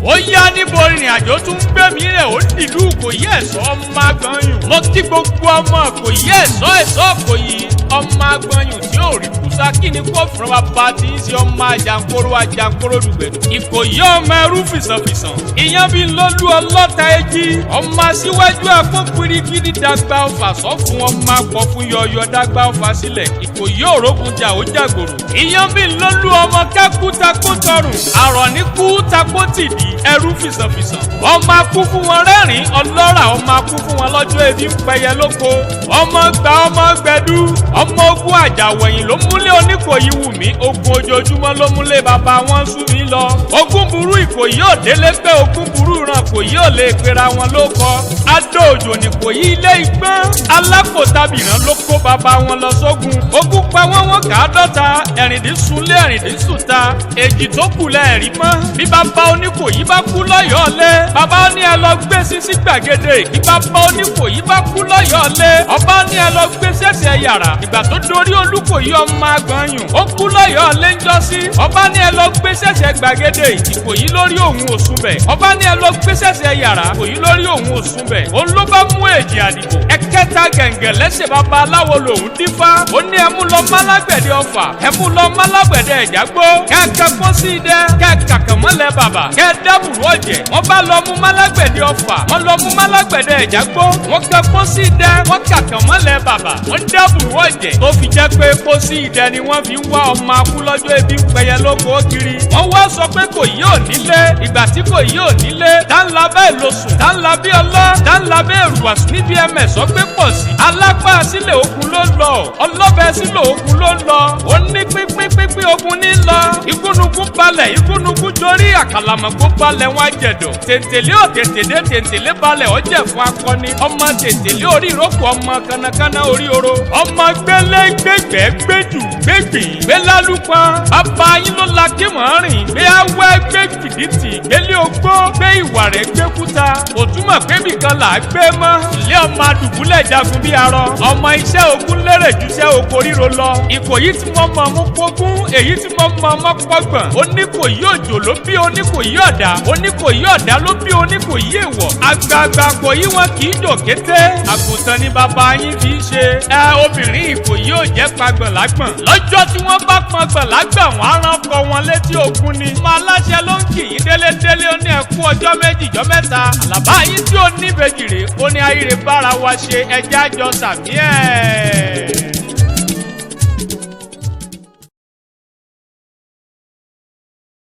Ó yá, níbo ìrìn àjò tún gbé mi rẹ̀? Ó dìlú Ìkòyí Ẹ̀ṣọ́, ọmọ agbọ̀nyùn. Mo kí gbogbo ọmọ Ìkòyí Ẹ̀ṣọ́, Ẹ̀ṣọ́ Ìkòyí, ọmọ agbọ̀nyùn tí ò rí kúsá kí ni kò fún bàbá tí ń ṣe ọmọ àjàǹkóró, àjàǹkóró dùgbẹ̀dù. Ìkòyí ọmọ ẹrú fìsànfìsàn, ìyẹn bí lọ́lú ọlọ́ta ẹjí, ọmọ aṣíwájú àpò pirigidi dàgbà ọfà sọ fún ọmọ akọ fún yọyọ dàgbà ọfà sílẹ̀. Ìkòyí òrógun jà ó jàgbòrò. Ìyẹn bí lọ́lú ọmọ kẹ́kú takó tọrùn, àrọ̀ ní kú takó tìdí, ẹrú fìsànfìsàn. Ọmọ akú fún wọn rẹ́rìn ọlọ́rà, ọmọ akú fún wọn lọ́jọ́ ebi ń pẹyẹ lóko. Ọmọ gba ọmọ gbẹdú, ọmọ ogun àjàwẹ̀yìn ló múlé Oníkòyí wù mí, ogun ojoojúmọ́ ló múlé bàbá wọn sú mi lọ. Ogun burú Ìkòyí ò délé pé ogun burú ràn Kòyí ò lè pera wọn ló kọ. Adó òjò nìkòyí ilé igbọ́n alákòótabìrán ló kó bàbá wọn lọ sógun. Ogun pa wọ́n, wọn kà á dọ́ta ẹ̀rìndínsúnlé ẹ̀rìndínsùta, èjì tó kù lẹ́ẹ̀rí mọ́. Bí bàbá Oníkòyí bá kú lọ́yọ̀ọ́ lé, bàbá ní ẹ lọ gbé sí gbàgede. Bí bàbá Oníkòyí bá kú lọ́yọ̀ọ́ lé, ọba ní ẹ lọ gbé sẹ́sẹ̀ yàrá. Ìgbà tó dorí Olúkòyí ọmọ agbọ̀nyùn, ó kú lọ́yọ̀ọ́ lé ńjọ́sí, ọba ní ẹ lọ gbé sẹ́sẹ̀ gbàgede. Ìkòyí lórí òun òsùn bẹ̀, ọba ní ẹ lọ gbé sẹ́sẹ̀ yàrá. Ìkòyí lórí òun òsùn bẹ̀, òun ló bá mú èjì àdìbò ẹ̀kẹta gẹ̀ǹgẹ̀ lẹ́sẹ̀ bàbá aláwo lòun dífá. Ó ní ẹ mú lọ málágbẹ̀dẹ ọfà, ẹ mú lọ málágbẹ̀dẹ ẹ̀jágbó, kẹ́kẹ́ kó sí idẹ, kẹ́kàkàn mọ́lẹ̀ bàbà, kẹ́ dábùrú ọ̀jẹ̀. Wọ́n bá lọ mú málágbẹ̀dẹ ọfà, wọ́n lọ mú málágbẹ̀dẹ ẹ̀jágbó, wọ́n kẹ́ kó sí idẹ, wọ́n kàkàn mọ́lẹ̀ bàbà, wọ́n dábùrú ọ̀jẹ̀. Tó fi jẹ́ pé kó sí idẹ ni wọ́n fi ń wá ọmọ akú lọ́jọ́ ebi ń pẹyẹ lóko kiri. Wọ́n wá sọ pé kò yí ò nílé. Ìgbà tí kò yí ò nílé, tá ń la bẹ́ẹ̀ lọ sùn, tá ń la bí ọlọ́, tá ń la bẹ́ẹ̀ rùwàsùn níbi ẹ̀mẹ̀ sọ pé pọ̀ sí. Alápá sílẹ̀ ogun ló lọ, ọlọ́bẹ sílẹ̀ ogun ló lọ, ó ní pínpín pínpín ogun ní lọ. Igúnnugún balẹ̀, igúnnugún jorí, àkàlàmọ̀gbó balẹ̀ wọn jẹ̀dọ̀. Tètèlé ò tètèdé, tètèlé balẹ̀ ọ̀jẹ̀ fún akọni. Ọmọ tètèlé orí ìrókò, ọmọ kanakana orí oro, ọmọ gbélé gbégbé gbéjù gbégbìn gbélálùpọ̀. Bàbá yín ló la kí mọ̀ rìn gbé awẹ́ gbé fìdítì gbélé ogbó gbé ìwà rẹ̀ gbé kúta. Òtúmọ̀ pé bìkan là á gbé mọ́ ilé ọmọ adùbúlẹ̀ jagun bí arọ, ọmọ iṣẹ́ ogun lérè ju iṣẹ́ oko ríro lọ. Ìkòyí tí mo mọ̀ mú kógún, èyí tí mo mọ̀ mọ́ pọ́gbọ̀n. Oníkòyí òjò ló bí Oníkòyí ọ̀dà, Oníkòyí ọ̀dà ló bí Oníkòyí èèwọ̀. Àgbààgbà kòyí wọn kì í jò kété, àgùntàn ni bàbá yín fi í ṣe. Ẹ obìnrin Ìkòyí ò jẹ́ pagbọ̀n lágbọ̀n. Lọ́jọ́ tí wọ́n bá pagbọ̀n lágbọ̀n, wọ́n á rán kọ wọn létí ogun ni. Ọmọ aláṣẹ ló ń kì í délédélé, ó ní ẹkú ọjọ́ méjì jọ́ mẹ́ta. Àlàbá yín tí ó ní ìbejì rè, ó ní ayére bára wa ṣe, ẹjẹ́ àjọ sàmí ẹ̀.